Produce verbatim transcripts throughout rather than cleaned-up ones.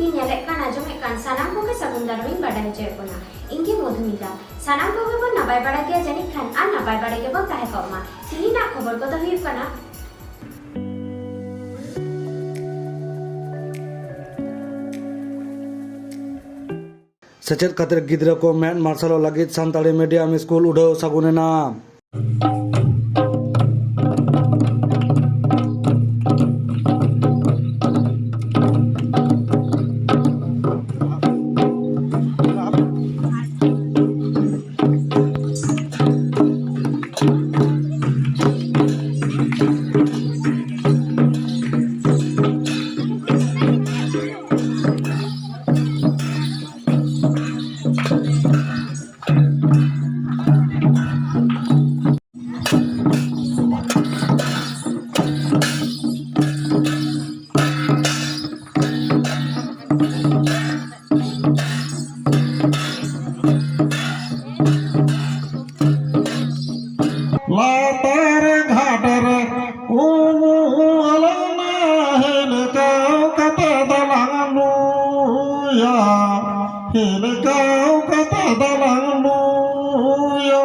ᱧᱮᱞᱮᱫ ᱠᱟᱱ, ᱟᱸᱡᱚᱢᱮᱫ ᱠᱟᱱ ᱥᱟᱱᱟᱢ ᱠᱚᱜᱮ ᱥᱟᱹᱜᱩᱱ ᱫᱟᱨᱟᱢ ᱤᱧ ᱵᱟᱰᱟᱭ ᱦᱚᱪᱚᱭᱮᱫ ᱵᱚᱱᱟ᱾ ᱤᱧ ᱜᱮ ᱢᱚᱫᱷᱩᱢᱤᱛᱟ᱾ ᱥᱟᱱᱟᱢ ᱠᱚᱜᱮ ᱵᱚᱱ ᱱᱟᱯᱟᱭ ᱵᱟᱲᱟ ᱜᱮᱭᱟ ᱡᱟᱹᱱᱤᱡ ᱠᱷᱟᱱ, ᱟᱨ ᱱᱟᱯᱟᱭ ᱵᱟᱲᱟ ᱜᱮᱵᱚᱱ ᱛᱟᱦᱮᱸ ᱠᱚᱜ ᱢᱟ᱾ ᱛᱤᱦᱤᱧᱟᱜ ᱠᱷᱚᱵᱚᱨ ᱠᱚᱫᱚ ᱦᱩᱭᱩᱜ ᱠᱟᱱᱟ᱾ ᱥᱮᱪᱮᱫ ᱠᱷᱟᱹᱛᱤᱨ ᱜᱤᱫᱽᱨᱟᱹ ᱠᱚ ᱢᱮᱫ ᱢᱟᱨᱥᱟᱞᱚᱜ ᱞᱟᱹᱜᱤᱫ ᱥᱟᱱᱛᱟᱲᱤ ᱢᱤᱰᱤᱭᱟᱢ ᱥᱠᱩᱞ ᱩᱰᱷᱟᱹᱣ ᱥᱟᱹᱜᱩᱱ ᱮᱱᱟ᱾ ᱞᱟᱛᱟᱨ ᱜᱷᱟᱴ ᱨᱮ ᱩᱢᱩᱞ ᱱᱟᱦᱮᱞ ᱠᱟᱣ ᱠᱟᱛᱮ ᱫᱟᱞᱟᱝ ᱞᱩᱭᱟ, ᱦᱮᱞ ᱠᱟᱣ ᱠᱟᱛᱮ ᱫᱟᱞᱟᱝ ᱞᱩᱭᱟ᱾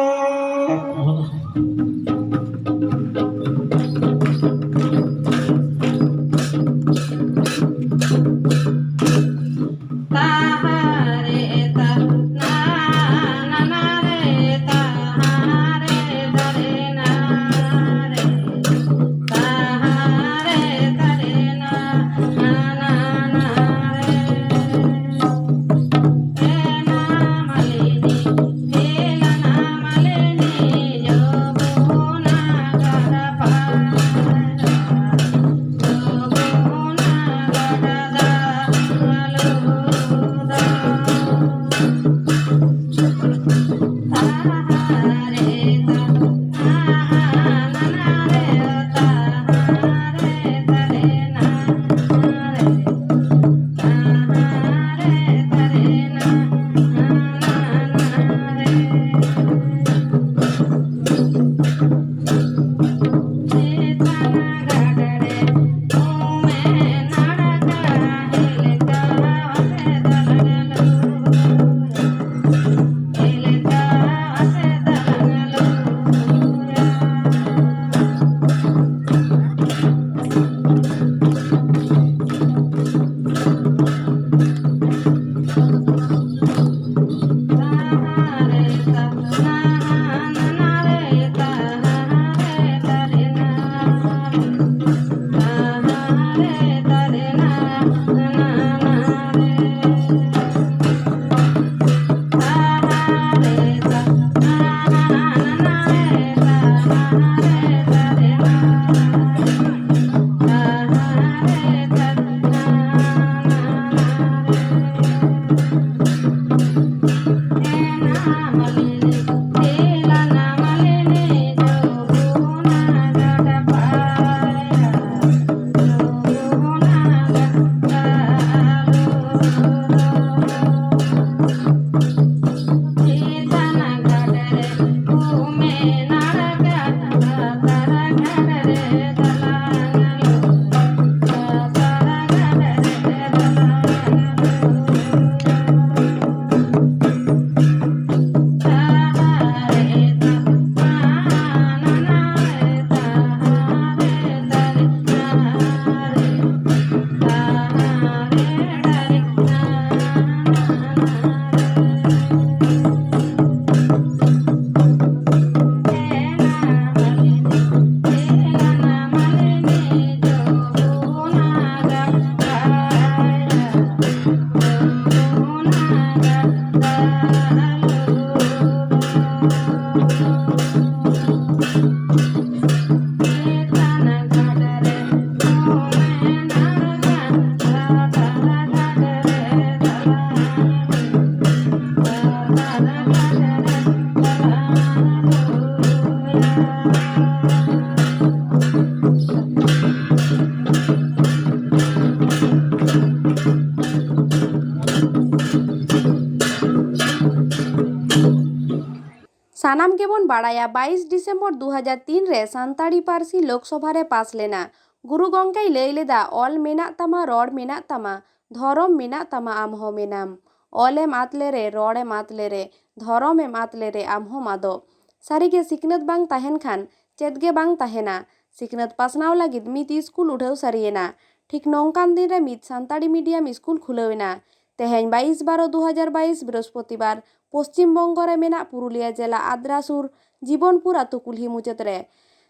ᱥᱟᱱᱟᱢ ᱜᱮᱵᱚᱱ ᱵᱟᱲᱟᱭᱟ, ᱵᱟᱭᱤᱥ ᱰᱤᱥᱮᱢᱵᱚᱨ ᱫᱩ ᱦᱟᱡᱟᱨ ᱛᱤᱱ ᱨᱮ ᱥᱟᱱᱛᱟᱲᱤ ᱯᱟᱹᱨᱥᱤ ᱞᱳᱠᱥᱚᱵᱷᱟ ᱨᱮ ᱯᱟᱥ ᱞᱮᱱᱟ᱾ ᱜᱩᱨᱩ ᱜᱚᱢᱠᱮᱭ ᱞᱟᱹᱭ ᱞᱮᱫᱟ, "ᱚᱞ ᱢᱮᱱᱟᱜ ᱛᱟᱢᱟ, ᱨᱚᱲ ᱢᱮᱱᱟᱜ ᱛᱟᱢᱟ, ᱫᱷᱚᱨᱚᱢ ᱢᱮᱱᱟᱜ ᱛᱟᱢᱟ, ᱟᱢ ᱦᱚᱸ ᱢᱮᱱᱟᱢ᱾ ᱚᱞ ᱮᱢ ᱟᱫ ᱞᱮᱨᱮ, ᱨᱚᱲ ᱮᱢ ᱟᱫ ᱞᱮᱨᱮ, ᱫᱷᱚᱨᱚᱢ ᱮᱢ ᱟᱫ ᱞᱮᱨᱮ, ᱟᱢ ᱦᱚᱸᱢ ᱟᱫᱚᱜ᱾" ᱥᱟᱹᱨᱤᱜᱮ, ᱥᱤᱠᱷᱱᱟᱹᱛ ᱵᱟᱝ ᱛᱟᱦᱮᱱ ᱠᱷᱟᱱ ᱪᱮᱫ ᱜᱮ ᱵᱟᱝ ᱛᱟᱦᱮᱱᱟ᱾ ᱥᱤᱠᱷᱱᱟᱹᱛ ᱯᱟᱥᱱᱟᱣ ᱞᱟᱹᱜᱤᱫ ᱢᱤᱫ ᱤᱥᱠᱩᱞ ᱩᱰᱷᱟᱹᱣ ᱥᱟᱹᱨᱤᱭᱮᱱᱟ᱾ ᱴᱷᱤᱠ ᱱᱚᱝᱠᱟᱱ ᱫᱤᱱ ᱨᱮ ᱢᱤᱫ ᱥᱟᱱᱛᱟᱲᱤ ᱢᱤᱰᱤᱭᱟᱢ ᱤᱥᱠᱩᱞ ᱠᱷᱩᱞᱟᱹᱣ ᱮᱱᱟ᱾ ᱛᱮᱦᱮᱧ ᱵᱟᱭᱤᱥ ᱵᱟᱨᱚ ᱫᱩ ᱦᱟᱡᱟᱨ ᱵᱟᱭᱤᱥ, ᱵᱨᱤᱦᱚᱥᱯᱚᱛᱤᱵᱟᱨ, ᱯᱚᱥᱪᱤᱢ ᱵᱚᱝᱜᱚ ᱨᱮ ᱢᱮᱱᱟᱜ ᱯᱩᱨᱩᱞᱤᱭᱟᱹ ᱡᱮᱞᱟ ᱟᱫᱽᱨᱟ ᱥᱩᱨ ᱡᱤᱵᱚᱱᱯᱩᱨ ᱟᱹᱛᱩ ᱠᱩᱞᱦᱤ ᱢᱩᱪᱟᱹᱫ ᱨᱮ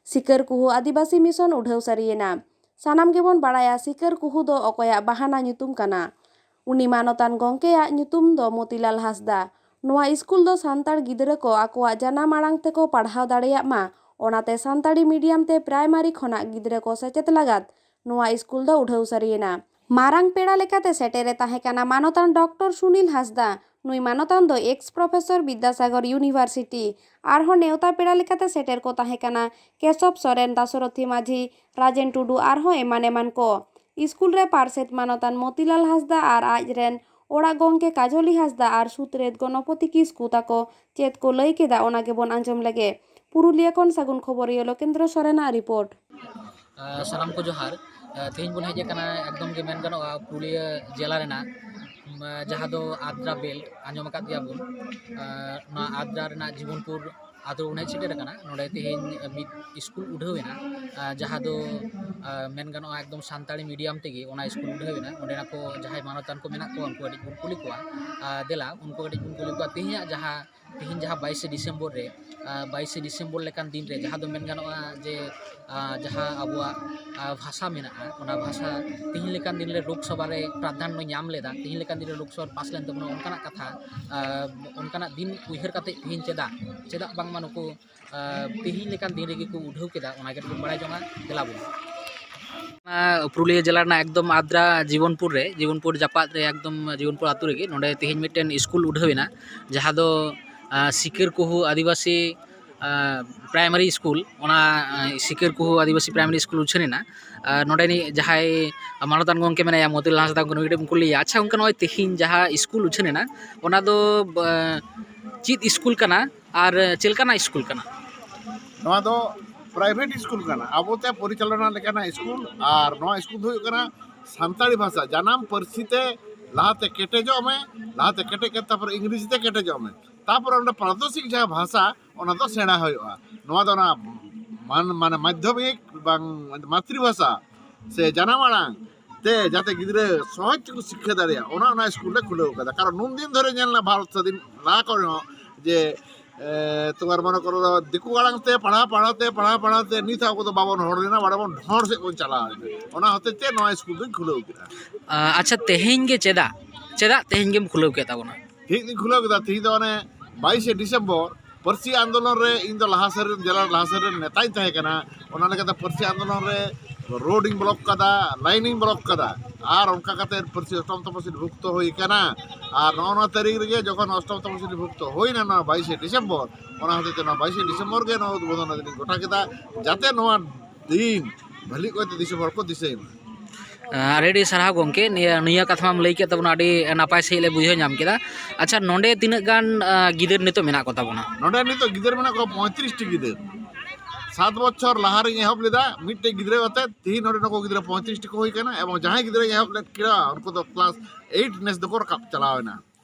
ᱥᱤᱠᱟᱹᱨ ᱠᱩᱦᱩ ᱟᱹᱫᱤᱵᱟᱹᱥᱤ ᱢᱤᱥᱚᱱ ᱩᱰᱷᱟᱹᱣ ᱥᱟᱹᱨᱤᱭᱮᱱᱟ᱾ ᱥᱟᱱᱟᱢ ᱜᱮᱵᱚᱱ ᱵᱟᱲᱟᱭᱟ ᱥᱤᱠᱟᱹᱨ ᱠᱩᱦᱩ ᱫᱚ ᱚᱠᱚᱭᱟᱜ ᱵᱟᱦᱟᱱᱟ ᱧᱩᱛᱩᱢ ᱠᱟᱱᱟ᱾ ᱩᱱᱤ ᱢᱟᱱᱚᱛᱟᱱ ᱜᱚᱢᱠᱮᱭᱟᱜ ᱧᱩᱛᱩᱢ ᱫᱚ ᱢᱚᱛᱤᱞᱟᱞ ᱦᱟᱸᱥᱫᱟ᱾ ᱱᱚᱣᱟ ᱥᱠᱩᱞ ᱫᱚ ᱥᱟᱱᱛᱟᱲ ᱜᱤᱫᱽᱨᱟᱹ ᱠᱚ ᱟᱠᱚᱣᱟᱜ ᱡᱟᱱᱟᱢ ᱟᱲᱟᱝ ᱛᱮᱠᱚ ᱯᱟᱲᱦᱟᱣ ᱫᱟᱲᱮᱭᱟᱜ ᱢᱟ, ᱚᱱᱟᱛᱮ ᱥᱟᱱᱛᱟᱲᱤ ᱢᱤᱰᱤᱭᱟᱢ ᱛᱮ ᱯᱨᱟᱭᱢᱟᱨᱤ ᱠᱷᱚᱱᱟᱜ ᱜᱤᱫᱽᱨᱟᱹ ᱠᱚ ᱥᱮᱪᱮᱫ ᱞᱟᱜᱟᱫ ᱱᱚᱣᱟ ᱥᱠᱩᱞ ᱫᱚ ᱩᱰᱷᱟᱹᱣ ᱥᱟᱹᱨᱤᱭᱮᱱᱟ᱾ ᱢᱟᱨᱟᱝ ᱯᱮᱲᱟ ᱞᱮᱠᱟᱛᱮ ᱥᱮᱴᱮᱨᱮ ᱛᱟᱦᱮᱸ ᱠᱟᱱᱟ ᱢᱟᱱᱚᱛᱟᱱ ᱰᱚᱠᱴᱚᱨ ᱥᱩᱱᱤᱞ ᱦᱟᱸᱥᱫᱟ᱾ ᱱᱩᱭ ᱢᱟᱱᱚᱛᱟᱱ ᱫᱚ ᱮᱠᱥ ᱯᱨᱚᱯᱷᱮᱥᱚᱨ ᱵᱤᱫᱽᱫᱟᱥᱟᱜᱚᱨ ᱤᱭᱩᱱᱤᱵᱷᱟᱨᱥᱤᱴᱤ᱾ ᱟᱨᱦᱚᱸ ᱱᱮᱣᱛᱟ ᱯᱮᱲᱟ ᱞᱮᱠᱟᱛᱮ ᱥᱮᱴᱮᱨ ᱠᱚ ᱛᱟᱦᱮᱸ ᱠᱟᱱᱟ ᱠᱮᱥᱚᱵ ᱥᱚᱨᱮᱱ, ᱫᱟᱥᱚᱨᱚᱛᱷᱤ ᱢᱟᱹᱡᱷᱤ, ᱨᱟᱡᱮᱱ ᱴᱩᱰᱩ ᱟᱨᱦᱚᱸ ᱮᱢᱟᱱ ᱮᱢᱟᱱ ᱠᱚ᱾ ᱥᱠᱩᱞ ᱨᱮ ᱯᱟᱨᱥᱮᱛ ᱢᱟᱱᱚᱛᱟᱱ ᱢᱚᱛᱤᱞᱟᱞ ᱦᱟᱸᱥᱫᱟ ᱟᱨ ᱟᱡ ᱨᱮᱱ ᱚᱲᱟᱜ ᱜᱚᱢᱠᱮ ᱠᱟᱡᱚᱞᱤ ᱦᱟᱸᱥᱫᱟ ᱟᱨ ᱥᱩᱛᱨᱮᱛ ᱜᱚᱱᱚᱯᱚᱛᱤ ᱠᱤᱥᱠᱩ ᱛᱟᱠᱚ ᱪᱮᱫ ᱠᱚ ᱞᱟᱹᱭ ᱠᱮᱫᱟ, ᱚᱱᱟ ᱜᱮᱵᱚᱱ ᱟᱸᱡᱚᱢ ᱞᱮᱜᱮ᱾ ᱯᱩᱨᱩᱞᱤᱭᱟᱹ ᱠᱷᱚᱱ ᱥᱟᱹᱜᱩᱱ ᱠᱷᱚᱵᱚᱨᱤᱭᱟᱹ ᱞᱳᱠᱮᱱᱫᱨᱚ ᱥᱚᱨᱮᱱᱟᱜ ᱨᱤᱯᱳᱨᱴ᱾ ᱟᱸ, ᱥᱟᱱᱟᱢ ᱠᱚ ᱡᱚᱦᱟᱨ᱾ ᱟᱸ, ᱛᱮᱦᱮᱧ ᱵᱚᱱ ᱦᱮᱡ ᱟᱠᱟᱱᱟ ᱮᱠᱫᱚᱢ ᱜᱮ ᱢᱮᱱ ᱜᱟᱱᱚᱜᱼᱟ ᱯᱩᱨᱩᱞᱤᱭᱟᱹ ᱡᱮᱞᱟ ᱨᱮᱱᱟᱜ, ᱩᱢ, ᱡᱟᱦᱟᱸ ᱫᱚ ᱟᱫᱽᱨᱟ ᱵᱮᱞᱴ ᱟᱸᱡᱚᱢ ᱟᱠᱟᱫ ᱜᱮᱭᱟ ᱵᱚᱱ᱾ ᱟᱸ, ᱱᱚᱣᱟ ᱟᱫᱽᱨᱟ ᱨᱮᱱᱟᱜ ᱡᱤᱵᱚᱱᱯᱩᱨ ᱟᱛᱳ ᱵᱚᱱ ᱦᱮᱡ ᱥᱮᱴᱮᱨ ᱟᱠᱟᱱᱟ᱾ ᱱᱚᱰᱮ ᱛᱮᱦᱮᱧ ᱢᱤᱫ ᱥᱠᱩᱞ ᱩᱰᱷᱟᱹᱣ ᱮᱱᱟ, ᱟᱸ, ᱡᱟᱦᱟᱸ ᱫᱚ, ᱟᱸ, ᱢᱮᱱ ᱜᱟᱱᱚᱜᱼᱟ ᱮᱠᱫᱚᱢ ᱥᱟᱱᱛᱟᱲᱤ ᱢᱤᱰᱤᱭᱟᱢ ᱛᱮᱜᱮ ᱚᱱᱟ ᱥᱠᱩᱞ ᱩᱰᱷᱟᱹᱣ ᱮᱱᱟ᱾ ᱚᱸᱰᱮᱱᱟᱜ ᱠᱚ ᱡᱟᱦᱟᱸᱭ ᱢᱟᱱᱚᱛᱟᱱ ᱠᱚ ᱢᱮᱱᱟᱜ ᱠᱚᱣᱟ ᱩᱱᱠᱩ ᱠᱟᱹᱴᱤᱡ ᱵᱚᱱ ᱠᱩᱞᱤ ᱠᱚᱣᱟ᱾ ᱟᱸ, ᱫᱮᱞᱟ ᱩᱱᱠᱩ ᱠᱟᱹᱴᱤᱡ ᱵᱚᱱ ᱠᱩᱞᱤ ᱠᱚᱣᱟ ᱛᱮᱦᱮᱧᱟᱜ ᱡᱟᱦᱟᱸ ᱛᱮᱦᱮᱧ ᱡᱟᱦᱟᱸ ᱵᱟᱭᱤᱥᱮ ᱰᱤᱥᱮᱢᱵᱚᱨ ᱨᱮ, ᱟᱸ, ᱵᱟᱭᱤᱥᱮ ᱰᱤᱥᱮᱢᱵᱚᱨ ᱞᱮᱠᱟᱱ ᱫᱤᱱ ᱨᱮ ᱡᱟᱦᱟᱸ ᱫᱚ ᱢᱮᱱ ᱜᱟᱱᱚᱜᱼᱟ ᱡᱮ, ᱟᱸ, ᱡᱟᱦᱟᱸ ᱟᱵᱚᱣᱟᱜ, ᱟᱸ, ᱵᱷᱟᱥᱟ ᱢᱮᱱᱟᱜᱼᱟ, ᱚᱱᱟ ᱵᱷᱟᱥᱟ ᱛᱮᱦᱮᱧ ᱞᱮᱠᱟᱱ ᱫᱤᱱ ᱨᱮ ᱞᱳᱠᱥᱚᱵᱷᱟ ᱨᱮ ᱯᱨᱟᱫᱷᱟᱱᱱᱚ ᱧᱟᱢ ᱞᱮᱫᱟ, ᱛᱮᱦᱮᱧ ᱞᱮᱠᱟᱱ ᱫᱤᱱ ᱨᱮ ᱞᱳᱠᱥᱚᱵᱷᱟ ᱨᱮ ᱯᱟᱥ ᱞᱮᱱ ᱛᱟᱵᱚᱱᱟ, ᱚᱱᱠᱟᱱᱟᱜ ᱠᱟᱛᱷᱟ, ᱟᱸ, ᱚᱱᱠᱟᱱᱟᱜ ᱫᱤᱱ ᱩᱭᱦᱟᱹᱨ ᱠᱟᱛᱮ ᱛᱮᱦᱮᱧ ᱪᱮᱫᱟᱜ, ᱪᱮᱫᱟᱜ ᱵᱟᱝᱢᱟ ᱱᱩᱠᱩ, ᱟᱸ, ᱛᱮᱦᱮᱧ ᱞᱮᱠᱟᱱ ᱫᱤᱱ ᱨᱮᱜᱮ ᱠᱚ ᱩᱰᱷᱟᱹᱣ ᱠᱮᱫᱟ, ᱚᱱᱟ ᱜᱮ ᱵᱚᱱ ᱵᱟᱲᱟᱭ ᱡᱚᱝᱟ᱾ ᱫᱮᱞᱟ ᱵᱚᱱ᱾ ᱚᱱᱟ ᱯᱩᱨᱩᱞᱤᱭᱟᱹ ᱡᱮᱞᱟ ᱨᱮᱱᱟᱜ ᱮᱠᱫᱚᱢ ᱟᱫᱽᱨᱟ ᱡᱤᱵᱚᱱᱯᱩᱨ ᱨᱮ, ᱡᱤᱵᱚᱱᱯᱩᱨ ᱡᱟᱯᱟᱜ ᱨᱮ ᱮᱠᱫᱚᱢ ᱡᱤᱵᱚᱱᱯᱩᱨ ᱟᱹᱛᱩ ᱨᱮᱜᱮ ᱱᱚᱰᱮ ᱛᱮᱦᱮᱧ ᱢᱤᱫᱴᱮᱱ ᱥᱠᱩᱞ ᱩᱰᱷᱟᱹᱣ ᱮᱱᱟ, ᱡᱟᱦᱟᱸ ᱫᱚ, ᱟᱸ, ᱥᱤᱠᱟᱹᱨ ᱠᱩᱦᱩ ᱟᱹᱫᱤᱵᱟᱹᱥᱤ, ᱟᱸ, ᱯᱨᱟᱭᱢᱟᱨᱤ ᱥᱠᱩᱞ, ᱚᱱᱟ, ᱟᱸ, ᱥᱤᱠᱟᱹᱨ ᱠᱩᱦᱩ ᱟᱹᱫᱤᱵᱟᱹᱥᱤ ᱯᱨᱟᱭᱢᱟᱨᱤ ᱥᱠᱩᱞ ᱩᱪᱷᱟᱹᱱ ᱮᱱᱟ᱾ ᱟᱨ ᱱᱚᱰᱮᱱᱤᱡ ᱡᱟᱦᱟᱸᱭ ᱢᱟᱱᱚᱛᱟᱱ ᱜᱚᱢᱠᱮ ᱢᱮᱱᱟᱭᱟ ᱢᱚᱛᱤᱞᱟᱞ ᱦᱟᱸᱥᱫᱟ, ᱩᱱᱠᱩ ᱱᱩᱭ ᱠᱟᱹᱴᱤᱡ ᱵᱚᱱ ᱠᱩᱞᱤᱭᱮᱭᱟ᱾ ᱟᱪᱪᱷᱟ, ᱚᱱᱠᱟ ᱱᱚᱜᱼᱚᱭ ᱛᱮᱦᱮᱧ ᱡᱟᱦᱟᱸ ᱥᱠᱩᱞ ᱩᱪᱷᱟᱹᱱ ᱮᱱᱟ, ᱚᱱᱟ ᱫᱚ, ᱟᱸ, ᱪᱮᱫ ᱥᱠᱩᱞ ᱠᱟᱱᱟ ᱟᱨ ᱪᱮᱫ ᱞᱮᱠᱟᱱᱟᱜ ᱥᱠᱩᱞ ᱠᱟᱱᱟ? ᱱᱚᱣᱟ ᱫᱚ ᱯᱨᱟᱭᱵᱷᱮᱴ ᱥᱠᱩᱞ ᱠᱟᱱᱟ, ᱟᱵᱚᱛᱮ ᱯᱚᱨᱤᱪᱟᱞᱚᱱᱟ ᱞᱮᱠᱟᱱᱟᱜ ᱥᱠᱩᱞ᱾ ᱟᱨ ᱱᱚᱣᱟ ᱥᱠᱩᱞ ᱫᱚ ᱦᱩᱭᱩᱜ ᱠᱟᱱᱟ ᱥᱟᱱᱛᱟᱲᱤ ᱵᱷᱟᱥᱟ ᱡᱟᱱᱟᱢ ᱯᱟᱹᱨᱥᱤ ᱛᱮ ᱞᱟᱦᱟᱛᱮ ᱠᱮᱴᱮᱡᱚᱜ ᱢᱮ, ᱞᱟᱦᱟᱛᱮ ᱠᱮᱴᱮᱡ ᱠᱟᱛᱮ ᱛᱟᱨᱯᱚᱨᱮ ᱤᱝᱨᱮᱡᱤ ᱛᱮ ᱠᱮᱴᱮᱡᱚᱜ ᱢᱮ, ᱛᱟᱨᱯᱚᱨᱮ ᱚᱸᱰᱮ ᱯᱨᱟᱫᱮᱥᱤᱠ ᱡᱟᱦᱟᱸ ᱵᱷᱟᱥᱟ ᱚᱱᱟ ᱫᱚ ᱥᱮᱬᱟ ᱦᱩᱭᱩᱜᱼᱟ᱾ ᱱᱚᱣᱟ ᱫᱚ ᱚᱱᱟ ᱢᱟᱱ-, ᱢᱟᱱᱮ ᱢᱟᱫᱽᱫᱷᱚᱢᱤᱠ ᱵᱟᱝ ᱢᱟᱛᱨᱤᱵᱷᱟᱥᱟ ᱥᱮ ᱡᱟᱱᱟᱢ ᱟᱲᱟᱝ ᱛᱮ ᱡᱟᱛᱮ ᱜᱤᱫᱽᱨᱟᱹ ᱥᱚᱦᱚᱡ ᱛᱮᱠᱚ ᱥᱤᱠᱠᱷᱟ ᱫᱟᱲᱮᱭᱟᱜᱼᱟ, ᱚᱱᱟ, ᱚᱱᱟ ᱥᱠᱩᱞ ᱞᱮ ᱠᱷᱩᱞᱟᱹᱣ ᱠᱟᱫᱟ᱾ ᱠᱟᱨᱚᱱ ᱱᱩᱱ ᱫᱤᱱ ᱫᱷᱚᱨᱮ ᱧᱮᱞ ᱮᱱᱟ ᱵᱷᱟᱨᱚᱛ ᱥᱟᱫᱷᱤᱱ ᱞᱟᱦᱟ ᱠᱚᱨᱮ ᱦᱚᱸ ᱡᱮ ᱮ, ᱛᱚ ᱟᱨ ᱢᱚᱱᱮ ᱠᱚᱨᱚ ᱫᱤᱠᱩ ᱟᱲᱟᱝ ᱛᱮ ᱯᱟᱲᱦᱟᱣ ᱯᱟᱲᱦᱟᱣ ᱛᱮ ᱯᱟᱲᱦᱟᱣ ᱯᱟᱲᱦᱟᱣ ᱛᱮ ᱱᱤᱛ ᱦᱚᱸ ᱟᱵᱚ ᱫᱚ ᱵᱟᱵᱚᱱ ᱦᱚᱲ ᱞᱮᱱᱟ, ᱵᱟᱲᱮ ᱵᱚᱱ ᱦᱚᱲ ᱥᱮᱫ ᱵᱚᱱ ᱪᱟᱞᱟᱣ ᱮᱱᱟ᱾ ᱚᱱᱟ ᱦᱚᱛᱮᱡ ᱛᱮ ᱱᱚᱣᱟ ᱥᱠᱩᱞ ᱫᱚᱧ ᱠᱷᱩᱞᱟᱹᱣ ᱠᱮᱫᱟ᱾ ᱟ, ᱟᱪᱪᱷᱟ, ᱛᱮᱦᱮᱧ ᱜᱮ ᱪᱮᱫᱟᱜ, ᱪᱮᱫᱟᱜ ᱛᱮᱦᱮᱧ ᱜᱮᱢ ᱠᱷᱩᱞᱟᱹᱣ ᱠᱮᱫ ᱛᱟᱵᱚᱱᱟ? ᱛᱮᱦᱮᱧ ᱫᱚᱧ ᱠᱷᱩᱞᱟᱹᱣ ᱠᱮᱫᱟ, ᱛᱮᱦᱮᱧ ᱫᱚ ᱚᱱᱮ ᱵᱟᱭᱤᱥᱮ ᱰᱤᱥᱮᱢᱵᱚᱨ ᱯᱟᱹᱨᱥᱤ ᱟᱱᱫᱳᱞᱚᱱ ᱨᱮ ᱤᱧ ᱫᱚ ᱞᱟᱦᱟ ᱥᱮᱫ ᱨᱮᱱ, ᱡᱮᱞᱟ ᱞᱟᱦᱟ ᱥᱮᱫ ᱨᱮᱱ ᱱᱮᱛᱟᱧ ᱛᱟᱦᱮᱸ ᱠᱟᱱᱟ᱾ ᱚᱱᱟ ᱞᱮᱠᱟᱛᱮ ᱯᱟᱹᱨᱥᱤ ᱟᱱᱫᱳᱞᱚᱱ ᱨᱮ ᱨᱳᱰ ᱤᱧ ᱵᱞᱚᱠ ᱠᱟᱫᱟ, ᱞᱟᱭᱤᱱ ᱤᱧ ᱵᱞᱚᱠ ᱠᱟᱫᱟ, ᱟᱨ ᱚᱱᱠᱟ ᱠᱟᱛᱮ ᱯᱟᱹᱨᱥᱤ ᱚᱥᱴᱚᱢ ᱛᱚᱯᱚᱥᱤᱞ ᱵᱷᱩᱠᱛᱚ ᱦᱩᱭ ᱠᱟᱱᱟ᱾ ᱟᱨ ᱱᱚᱜᱼᱚ ᱱᱚᱣᱟ ᱛᱟᱹᱨᱤᱠᱷ ᱨᱮᱜᱮ ᱡᱚᱠᱷᱚᱱ ᱚᱥᱴᱚᱢ ᱛᱚᱯᱚᱥᱤᱞ ᱵᱷᱩᱠᱛᱚ ᱦᱩᱭᱱᱟ, ᱱᱚᱣᱟ ᱵᱟᱭᱤᱥᱮ ᱰᱤᱥᱮᱢᱵᱚᱨ, ᱚᱱᱟ ᱦᱚᱛᱮᱡ ᱛᱮ ᱱᱚᱣᱟ ᱵᱟᱭᱤᱥᱮ ᱰᱤᱥᱮᱢᱵᱚᱨ ᱜᱮ ᱱᱚᱣᱟ ᱩᱫᱵᱳᱫᱚᱱ ᱫᱤᱱ ᱤᱧ ᱜᱚᱴᱟ ᱠᱮᱫᱟ, ᱡᱟᱛᱮ ᱱᱚᱣᱟ ᱫᱤᱱ ᱵᱷᱟᱹᱞᱤ ᱚᱠᱚᱡᱛᱮ ᱫᱤᱥᱚᱢ ᱦᱚᱲ ᱠᱚ ᱫᱤᱥᱟᱹᱭ ᱢᱟ᱾ ᱟᱹᱰᱤ ᱟᱹᱰᱤ ᱥᱟᱨᱦᱟᱣ ᱜᱚᱢᱠᱮ, ᱱᱤᱭᱟᱹ, ᱱᱤᱭᱟᱹ ᱠᱟᱛᱷᱟ ᱢᱟᱢ ᱞᱟᱹᱭ ᱠᱮᱫ ᱛᱟᱵᱚᱱᱟ, ᱟᱹᱰᱤ ᱱᱟᱯᱟᱭ ᱥᱟᱺᱦᱤᱡ ᱞᱮ ᱵᱩᱡᱷᱟᱹᱣ ᱧᱟᱢ ᱠᱮᱫᱟ᱾ ᱟᱪᱪᱷᱟ, ᱱᱚᱰᱮ ᱛᱤᱱᱟᱹᱜ ᱜᱟᱱ, ᱟ, ᱜᱤᱫᱟᱹᱨ ᱱᱤᱛᱚᱜ ᱢᱮᱱᱟᱜ ᱠᱚ ᱛᱟᱵᱚᱱᱟ? ᱱᱚᱰᱮ ᱱᱤᱛᱚᱜ ᱜᱤᱫᱟᱹᱨ ᱢᱮᱱᱟᱜ ᱠᱚᱣᱟ ᱯᱚᱸᱭᱛᱨᱤᱥ ᱴᱤ ᱜᱤᱫᱟᱹᱨ᱾ ᱥᱟᱛ ᱵᱚᱪᱷᱚᱨ ᱞᱟᱦᱟ ᱨᱤᱧ ᱮᱦᱚᱵ ᱞᱮᱫᱟ, ᱢᱤᱫᱴᱮᱡ ᱜᱤᱫᱽᱨᱟᱹ ᱠᱟᱛᱮ ᱛᱤᱦᱤᱧ ᱱᱚᱰᱮ ᱱᱩᱠᱩ ᱜᱤᱫᱽᱨᱟᱹ ᱯᱚᱸᱭᱛᱨᱤᱥ ᱴᱤ ᱠᱚ ᱦᱩᱭ ᱠᱟᱱᱟ, ᱮᱵᱚᱝ ᱡᱟᱦᱟᱸᱭ ᱜᱤᱫᱽᱨᱟᱹᱧ ᱮᱦᱚᱵ ᱞᱮᱫ ᱠᱤᱱᱟ ᱩᱱᱠᱩ ᱫᱚ ᱠᱞᱟᱥ ᱮᱭᱤᱴ ᱱᱮᱥ ᱫᱚᱠᱚ ᱨᱟᱠᱟᱵ ᱪᱟᱞᱟᱣ ᱮᱱᱟ᱾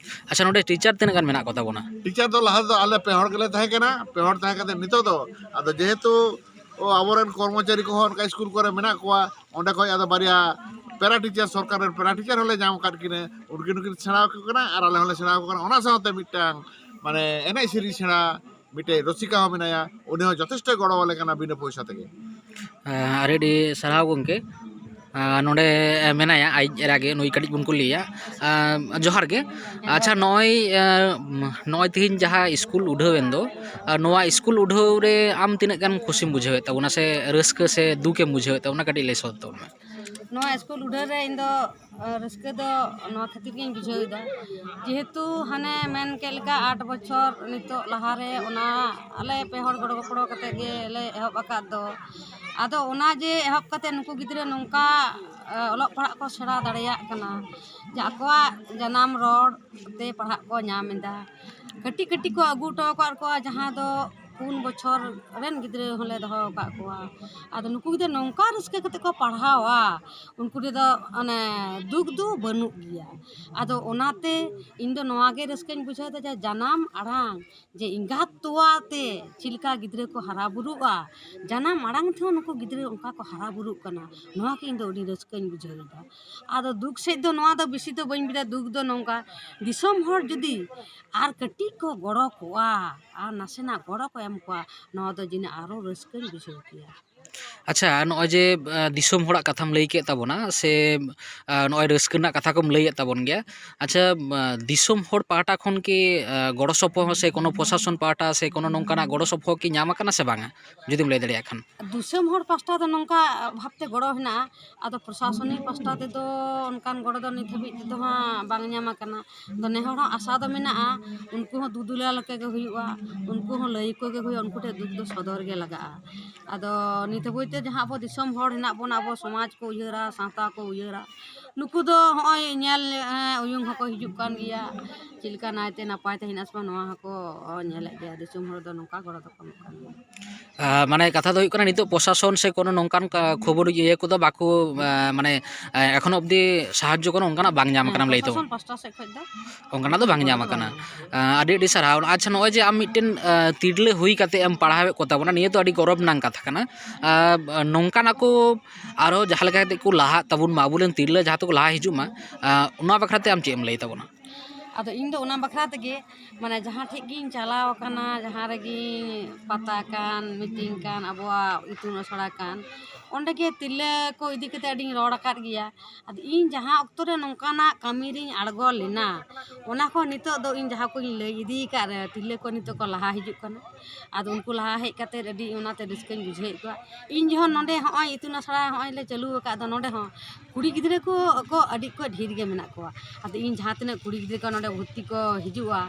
ᱟᱪᱪᱷᱟ, ᱱᱚᱰᱮ ᱴᱤᱪᱟᱨ ᱛᱤᱱᱟᱹᱜ ᱜᱟᱱ ᱢᱮᱱᱟᱜ ᱠᱚ ᱛᱟᱵᱚᱱᱟ? ᱴᱤᱪᱟᱨ ᱫᱚ ᱞᱟᱦᱟ ᱫᱚ ᱟᱞᱮ ᱯᱮ ᱦᱚᱲ ᱜᱮᱞᱮ ᱛᱟᱦᱮᱸ ᱠᱟᱱᱟ, ᱯᱮ ᱦᱚᱲ ᱛᱟᱦᱮᱸ ᱠᱟᱛᱮ ᱱᱤᱛᱚᱜ ᱫᱚ ᱟᱫᱚ ᱡᱮᱦᱮᱛᱩ ᱚ, ᱟᱵᱚᱨᱮᱱ ᱠᱚᱨᱢᱚᱪᱟᱨᱤ ᱠᱚᱦᱚᱸ ᱚᱱᱠᱟ ᱥᱠᱩᱞ ᱠᱚᱨᱮ ᱢᱮᱱᱟᱜ ᱠᱚᱣᱟ, ᱚᱸᱰᱮ ᱠᱷᱚᱡ ᱟᱫᱚ ᱵᱟᱨᱭᱟ ᱯᱮᱨᱟ ᱴᱤᱪᱟᱨ, ᱥᱚᱨᱠᱟᱨ ᱨᱮᱱ ᱯᱮᱨᱟ ᱴᱤᱪᱟᱨ ᱦᱚᱸᱞᱮ ᱧᱟᱢ ᱟᱠᱟᱫ ᱠᱤᱱᱟᱹ, ᱩᱱᱠᱤᱱ ᱦᱚᱸᱠᱤᱱ ᱥᱮᱬᱟ ᱟᱠᱚ ᱠᱟᱱᱟ ᱟᱨ ᱟᱞᱮ ᱦᱚᱸᱞᱮ ᱥᱮᱬᱟ ᱟᱠᱚ ᱠᱟᱱᱟ᱾ ᱚᱱᱟ ᱥᱟᱶᱛᱮ ᱢᱤᱫᱴᱟᱝ ᱢᱟᱱᱮ ᱮᱱᱮᱡ ᱥᱮᱨᱮᱧ ᱥᱮᱬᱟ ᱢᱤᱫᱴᱮᱡ ᱨᱚᱥᱤᱠᱟ ᱦᱚᱸ ᱢᱮᱱᱟᱭᱟ, ᱩᱱᱤ ᱦᱚᱸ ᱡᱚᱛᱷᱮᱥᱴᱚᱭ ᱜᱚᱲᱚ ᱟᱞᱮ ᱠᱟᱱᱟ ᱵᱤᱱᱟᱹ ᱯᱚᱭᱥᱟ ᱛᱮᱜᱮ᱾ ᱦᱮᱸ, ᱟᱹᱰᱤ ᱟᱹᱰᱤ ᱥᱟᱨᱦᱟᱣ ᱜᱚᱢᱠᱮ᱾ ᱟᱨ ᱱᱚᱰᱮ ᱢᱮᱱᱟᱭᱟ ᱟᱡ ᱮᱨᱟ ᱜᱮ, ᱱᱩᱭ ᱠᱟᱹᱴᱤᱡ ᱵᱚᱱ ᱠᱩᱞᱤᱭᱮᱭᱟ᱾ ᱟᱨ ᱡᱚᱦᱟᱨ ᱜᱮ᱾ ᱟᱪᱪᱷᱟ, ᱱᱚᱜᱼᱚᱭ, ᱟᱨ, ᱱᱚᱜᱼᱚᱭ ᱛᱮᱦᱮᱧ ᱡᱟᱦᱟᱸ ᱥᱠᱩᱞ ᱩᱰᱷᱟᱹᱣ ᱮᱱ ᱫᱚ, ᱟᱨ ᱱᱚᱣᱟ ᱥᱠᱩᱞ ᱩᱰᱷᱟᱹᱣ ᱨᱮ ᱟᱢ ᱛᱤᱱᱟᱹᱜ ᱜᱟᱱ ᱠᱷᱩᱥᱤᱢ ᱵᱩᱡᱷᱟᱹᱣᱮᱫ ᱛᱟᱵᱚᱱᱟ ᱥᱮ ᱨᱟᱹᱥᱠᱟᱹ ᱥᱮ ᱫᱩᱠᱮᱢ ᱵᱩᱡᱷᱟᱹᱣᱮᱫ ᱛᱟᱵᱚᱱᱟ? ᱠᱟᱹᱴᱤᱡ ᱞᱟᱹᱭ ᱥᱚᱫᱚᱨ ᱛᱟᱵᱚᱱ ᱢᱮ᱾ ᱱᱚᱣᱟ ᱥᱠᱩᱞ ᱩᱰᱷᱟᱹᱣ ᱨᱮ ᱤᱧ ᱫᱚ, ᱟᱨ, ᱨᱟᱹᱥᱠᱟᱹ ᱫᱚ ᱱᱚᱣᱟ ᱠᱷᱟᱹᱛᱤᱨ ᱜᱤᱧ ᱵᱩᱡᱷᱟᱹᱣ ᱮᱫᱟ, ᱡᱮᱦᱮᱛᱩ ᱦᱟᱱᱮ ᱢᱮᱱ ᱠᱮᱫ ᱞᱮᱠᱟ ᱟᱴ ᱵᱚᱪᱷᱚᱨ ᱱᱤᱛᱚᱜ ᱞᱟᱦᱟᱨᱮ ᱚᱱᱟ ᱟᱞᱮ ᱯᱮ ᱦᱚᱲ ᱜᱚᱲᱚ ᱜᱚᱯᱚᱲᱚ ᱠᱟᱛᱮ ᱜᱮ ᱞᱮ ᱮᱦᱚᱵ ᱟᱠᱟᱫ ᱫᱚ᱾ ᱟᱫᱚ ᱚᱱᱟ ᱡᱮ ᱮᱦᱚᱵ ᱠᱟᱛᱮ ᱱᱩᱠᱩ ᱜᱤᱫᱽᱨᱟᱹ ᱱᱚᱝᱠᱟ, ᱮ, ᱚᱞᱚᱜ ᱯᱟᱲᱦᱟᱜ ᱠᱚ ᱥᱮᱬᱟ ᱫᱟᱲᱮᱭᱟᱜ ᱠᱟᱱᱟ, ᱡᱮ ᱟᱠᱚᱣᱟᱜ ᱡᱟᱱᱟᱢ ᱨᱚᱲ ᱛᱮ ᱯᱟᱲᱦᱟᱜ ᱠᱚ ᱧᱟᱢ ᱮᱫᱟ᱾ ᱠᱟᱹᱴᱤᱡ ᱠᱟᱹᱴᱤᱡ ᱠᱚ ᱟᱹᱜᱩ ᱦᱚᱴᱚ ᱟᱠᱟᱫ ᱠᱚᱣᱟ, ᱡᱟᱦᱟᱸ ᱫᱚ ᱯᱩᱱ ᱵᱚᱪᱷᱚᱨ ᱨᱮᱱ ᱜᱤᱫᱽᱨᱟᱹ ᱦᱚᱸᱞᱮ ᱫᱚᱦᱚ ᱟᱠᱟᱫ ᱠᱚᱣᱟ᱾ ᱟᱫᱚ ᱱᱩᱠᱩ ᱜᱤᱫᱽᱨᱟᱹ ᱱᱚᱝᱠᱟ ᱨᱟᱹᱥᱠᱟᱹ ᱠᱟᱛᱮ ᱠᱚ ᱯᱟᱲᱦᱟᱣᱟ, ᱩᱱᱠᱩ ᱨᱮᱫᱚ ᱚᱱᱮ ᱫᱩᱠ ᱫᱚ ᱵᱟᱹᱱᱩᱜ ᱜᱮᱭᱟ᱾ ᱟᱫᱚ ᱚᱱᱟᱛᱮ ᱤᱧ ᱫᱚ ᱱᱚᱣᱟ ᱜᱮ ᱨᱟᱹᱥᱠᱟᱹᱧ ᱵᱩᱡᱷᱟᱹᱣ ᱮᱫᱟ, ᱡᱮ ᱡᱟᱱᱟᱢ ᱟᱲᱟᱝ, ᱡᱮ ᱮᱸᱜᱟᱛ ᱛᱚᱣᱟ ᱛᱮ ᱪᱮᱫ ᱞᱮᱠᱟ ᱜᱤᱫᱽᱨᱟᱹ ᱠᱚ ᱦᱟᱨᱟ ᱵᱩᱨᱩᱜᱼᱟ, ᱡᱟᱱᱟᱢ ᱟᱲᱟᱝ ᱛᱮᱦᱚᱸ ᱱᱩᱠᱩ ᱜᱤᱫᱽᱨᱟᱹ ᱚᱱᱠᱟ ᱠᱚ ᱦᱟᱨᱟ ᱵᱩᱨᱩᱜ ᱠᱟᱱᱟ, ᱱᱚᱣᱟ ᱜᱮ ᱤᱧ ᱫᱚ ᱟᱹᱰᱤ ᱨᱟᱹᱥᱠᱟᱹᱧ ᱵᱩᱡᱷᱟᱹᱣ ᱮᱫᱟ᱾ ᱟᱫᱚ ᱫᱩᱠ ᱥᱮᱫ ᱫᱚ ᱱᱚᱣᱟ ᱫᱚ ᱵᱮᱥᱤ ᱫᱚ ᱵᱟᱹᱧ ᱵᱩᱡᱷᱟᱹᱣᱟ, ᱫᱩᱠ ᱫᱚ ᱱᱚᱝᱠᱟ, ᱫᱤᱥᱚᱢ ᱦᱚᱲ ᱡᱩᱫᱤ ᱟᱨ ᱠᱟᱹᱴᱤᱡ ᱠᱚ ᱜᱚᱲᱚ ᱠᱚᱜᱼᱟ, ᱟᱨ ᱱᱟᱥᱮᱱᱟᱜ ᱜᱚᱲᱚ ᱠᱚ ᱮᱢ ᱠᱚᱣᱟ, ᱱᱚᱣᱟ ᱫᱚ ᱡᱟᱹᱱᱤᱡ ᱟᱨᱚ ᱨᱟᱹᱥᱠᱟᱹᱧ ᱵᱩᱡᱷᱟᱹᱣ ᱠᱮᱭᱟ᱾ ᱟᱪᱪᱷᱟ, ᱱᱚᱜᱼᱚᱭ ᱡᱮ ᱟᱸ, ᱫᱤᱥᱚᱢ ᱦᱚᱲᱟᱜ ᱠᱟᱛᱷᱟᱢ ᱞᱟᱹᱭ ᱠᱮᱫ ᱛᱟᱵᱚᱱᱟ, ᱥᱮ ᱟᱸ, ᱱᱚᱜᱼᱚᱭ ᱨᱟᱹᱥᱠᱟᱹ ᱨᱮᱱᱟᱜ ᱠᱟᱛᱷᱟ ᱠᱚᱢ ᱞᱟᱹᱭᱮᱫ ᱛᱟᱵᱚᱱ ᱜᱮᱭᱟ᱾ ᱟᱪᱪᱷᱟ, ᱟᱸ, ᱫᱤᱥᱚᱢ ᱦᱚᱲ ᱯᱟᱦᱴᱟ ᱠᱷᱚᱱ ᱠᱤ ᱟᱸ, ᱜᱚᱲᱚ ᱥᱚᱯᱚᱦᱚᱫ ᱥᱮ ᱠᱳᱱᱳ ᱯᱨᱚᱥᱟᱥᱚᱱ ᱯᱟᱦᱴᱟ ᱥᱮ ᱠᱳᱱᱳ ᱱᱚᱝᱠᱟᱱᱟᱜ ᱜᱚᱲᱚ ᱥᱚᱯᱚᱦᱚᱫ ᱠᱤ ᱧᱟᱢ ᱟᱠᱟᱱᱟ ᱥᱮ ᱵᱟᱝᱟ, ᱡᱩᱫᱤᱢ ᱞᱟᱹᱭ ᱫᱟᱲᱮᱭᱟᱜ ᱠᱷᱟᱱ? ᱫᱤᱥᱚᱢ ᱦᱚᱲ ᱯᱟᱥᱴᱟ ᱫᱚ ᱱᱚᱝᱠᱟ ᱵᱷᱟᱵᱽᱛᱮ ᱜᱚᱲᱚ ᱦᱮᱱᱟᱜᱼᱟ, ᱟᱫᱚ ᱯᱨᱚᱥᱟᱥᱚᱱᱤᱠ ᱯᱟᱥᱴᱟ ᱛᱮᱫᱚ ᱚᱱᱠᱟᱱ ᱜᱚᱲᱚ ᱫᱚ ᱱᱤᱛ ᱦᱟᱹᱵᱤᱡ ᱛᱮᱫᱚ ᱦᱟᱸᱜ ᱵᱟᱝ ᱧᱟᱢ ᱟᱠᱟᱱᱟ᱾ ᱟᱫᱚ ᱱᱮ ᱦᱚᱲ ᱦᱚᱸ ᱟᱥᱟ ᱫᱚ ᱢᱮᱱᱟᱜᱼᱟ, ᱩᱱᱠᱩ ᱦᱚᱸ ᱫᱩᱫᱩᱞᱟᱞ ᱞᱮᱠᱟ ᱜᱮ ᱦᱩᱭᱩᱜᱼᱟ, ᱩᱱᱠᱩ ᱦᱚᱸ ᱞᱟᱹᱭ ᱟᱠᱚ ᱜᱮ ᱦᱩᱭᱩᱜᱼᱟ, ᱩᱱᱠᱩ ᱴᱷᱮᱱ ᱫᱩᱠ ᱫᱚ ᱥᱚᱫᱚᱨ ᱜᱮ ᱞᱟᱜᱟᱜᱼᱟ᱾ ᱟᱫᱚ ᱱᱤᱛ ᱦᱟᱹᱵᱤᱡ ᱛᱮ ᱡᱟᱦᱟᱸ ᱟᱵᱚ ᱫᱤᱥᱚᱢ ᱦᱚᱲ ᱦᱮᱱᱟᱜ ᱵᱚᱱᱟ, ᱟᱵᱚ ᱥᱚᱢᱟᱡᱽ ᱠᱚ ᱩᱭᱦᱟᱹᱨᱟ, ᱥᱟᱶᱛᱟ ᱠᱚ ᱩᱭᱦᱟᱹᱨᱟ, ᱱᱩᱠᱩ ᱫᱚ ᱦᱚᱸᱜᱼᱚᱭ ᱧᱮᱞ, ᱮᱸ, ᱩᱭᱩᱝ ᱦᱚᱸᱠᱚ ᱦᱤᱡᱩᱜ ᱠᱟᱱ ᱜᱮᱭᱟ, ᱪᱮᱫ ᱞᱮᱠᱟ ᱱᱟᱭᱛᱮ ᱱᱟᱯᱟᱭ ᱛᱮ ᱦᱮᱱᱟᱜ ᱥᱮ ᱵᱟᱝ, ᱱᱚᱣᱟ ᱦᱚᱸᱠᱚ ᱧᱮᱞᱮᱫ ᱜᱮᱭᱟ᱾ ᱫᱤᱥᱚᱢ ᱦᱚᱲ ᱫᱚ ᱱᱚᱝᱠᱟ ᱜᱚᱲᱚ ᱫᱚᱠᱚ ᱮᱢᱚᱜ ᱠᱟᱱ ᱜᱮᱭᱟ᱾ ᱟᱸ, ᱢᱟᱱᱮ ᱠᱟᱛᱷᱟ ᱫᱚ ᱦᱩᱭᱩᱜ ᱠᱟᱱᱟ, ᱱᱤᱛᱚᱜ ᱯᱨᱚᱥᱟᱥᱚᱱ ᱥᱮ ᱠᱳᱱᱳ ᱱᱚᱝᱠᱟᱱ ᱠᱟ-, ᱠᱷᱚᱵᱚᱨ ᱤᱭᱟᱹ ᱠᱚᱫᱚ ᱵᱟᱠᱚ, ᱟᱸ, ᱢᱟᱱᱮ, ᱟᱸ, ᱮᱠᱷᱚᱱᱚ ᱚᱵᱫᱤ ᱥᱟᱦᱟᱡᱽᱡᱚ ᱠᱳᱱᱳ ᱚᱱᱠᱟᱱᱟᱜ ᱵᱟᱝ ᱧᱟᱢ ᱟᱠᱟᱱᱟ ᱞᱟᱹᱭ ᱛᱟᱵᱚᱱ᱾ ᱯᱨᱚᱥᱟᱥᱚᱱ ᱯᱟᱥᱴᱟ ᱥᱮᱫ ᱠᱷᱚᱱ ᱫᱚ ᱚᱱᱠᱟᱱᱟᱜ ᱫᱚ ᱵᱟᱝ ᱧᱟᱢ ᱟᱠᱟᱱᱟ᱾ ᱟᱸ, ᱟᱹᱰᱤ ᱟᱹᱰᱤ ᱥᱟᱨᱦᱟᱣ᱾ ᱟᱪᱪᱷᱟ, ᱱᱚᱜᱼᱚᱭ ᱡᱮ ᱟᱢ ᱢᱤᱫᱴᱮᱱ, ᱟᱸ, ᱛᱤᱨᱞᱟᱹ ᱦᱩᱭ ᱠᱟᱛᱮ ᱮᱢ ᱯᱟᱲᱦᱟᱣᱮᱫ ᱠᱚ ᱛᱟᱵᱚᱱᱟ, ᱱᱤᱭᱟᱹ ᱫᱚ ᱟᱹᱰᱤ ᱜᱚᱨᱚᱵᱽ ᱨᱮᱱᱟᱜ ᱠᱟᱛᱷᱟ ᱠᱟᱱᱟ᱾ ᱟᱸ, ᱱᱚᱝᱠᱟᱱ ᱟᱠᱚ ᱟᱨᱦᱚᱸ ᱡᱟᱦᱟᱸ ᱞᱮᱠᱟ ᱠᱟᱛᱮ ᱠᱚ ᱞᱟᱦᱟᱜ ᱛᱟᱵᱚᱱ ᱢᱟ, ᱟᱵᱚᱨᱮᱱ ᱛᱤᱨᱞᱟᱹ ᱡᱟᱦᱟᱸ ᱛᱮᱠᱚ ᱞᱟᱦᱟ ᱦᱤᱡᱩᱜ ᱢᱟ, ᱟᱸ, ᱚᱱᱟ ᱵᱟᱠᱷᱨᱟ ᱛᱮ ᱟᱢ ᱪᱮᱫ ᱮᱢ ᱞᱟᱹᱭ ᱛᱟᱵᱚᱱᱟ? ᱟᱫᱚ ᱤᱧ ᱫᱚ ᱚᱱᱟ ᱵᱟᱠᱷᱨᱟ ᱛᱮᱜᱮ, ᱢᱟᱱᱮ ᱡᱟᱦᱟᱸ ᱴᱷᱮᱡ ᱜᱤᱧ ᱪᱟᱞᱟᱣ ᱟᱠᱟᱱᱟ, ᱡᱟᱦᱟᱸ ᱨᱮᱜᱮ ᱯᱟᱛᱟ ᱠᱟᱱ, ᱢᱤᱴᱤᱝ ᱠᱟᱱ, ᱟᱵᱚᱣᱟᱜ ᱤᱛᱩᱱ ᱟᱥᱲᱟ ᱠᱟᱱ, ᱚᱸᱰᱮ ᱜᱮ ᱛᱤᱨᱞᱟᱹ ᱠᱚ ᱤᱫᱤ ᱠᱟᱛᱮ ᱟᱹᱰᱤᱧ ᱨᱚᱲ ᱟᱠᱟᱫ ᱜᱮᱭᱟ᱾ ᱟᱫᱚ ᱤᱧ ᱡᱟᱦᱟᱸ ᱚᱠᱛᱚ ᱨᱮ ᱱᱚᱝᱠᱟᱱᱟᱜ ᱠᱟᱹᱢᱤ ᱨᱤᱧ ᱟᱬᱜᱚ ᱞᱮᱱᱟ, ᱚᱱᱟ ᱠᱷᱚᱱ ᱱᱤᱛᱚᱜ ᱫᱚ ᱤᱧ ᱡᱟᱦᱟᱸ ᱠᱚᱧ ᱞᱟᱹᱭ ᱤᱫᱤ ᱟᱠᱟᱫ ᱨᱮ, ᱛᱤᱨᱞᱟᱹ ᱠᱚ ᱱᱤᱛᱚᱜ ᱠᱚ ᱞᱟᱦᱟ ᱦᱤᱡᱩᱜ ᱠᱟᱱᱟ᱾ ᱟᱫᱚ ᱩᱱᱠᱩ ᱞᱟᱦᱟ ᱦᱮᱡ ᱠᱟᱛᱮ ᱟᱹᱰᱤ ᱚᱱᱟᱛᱮ ᱨᱟᱹᱥᱠᱟᱹᱧ ᱵᱩᱡᱷᱟᱹᱣᱮᱫ ᱠᱚᱣᱟ᱾ ᱤᱧ ᱡᱚᱠᱷᱚᱱ ᱱᱚᱰᱮ ᱦᱚᱸᱜᱼᱚᱭ ᱤᱛᱩᱱ ᱟᱥᱲᱟ ᱦᱚᱸᱜᱼᱚᱭ ᱞᱮ ᱪᱟᱹᱞᱩ ᱟᱠᱟᱫ ᱫᱚ, ᱱᱚᱰᱮ ᱦᱚᱸ ᱠᱩᱲᱤ ᱜᱤᱫᱽᱨᱟᱹ ᱠᱚ, ᱠᱚ ᱟᱹᱰᱤ ᱠᱚ ᱰᱷᱮᱨ ᱜᱮ ᱢᱮᱱᱟᱜ ᱠᱚᱣᱟ᱾ ᱟᱫᱚ ᱤᱧ ᱡᱟᱦᱟᱸ ᱛᱤᱱᱟᱹᱜ ᱠᱩᱲᱤ ᱜᱤᱫᱽᱨᱟᱹ ᱠᱚ ᱱᱚᱰᱮ ᱵᱷᱚᱨᱛᱤ ᱠᱚ ᱦᱤᱡᱩᱜᱼᱟ,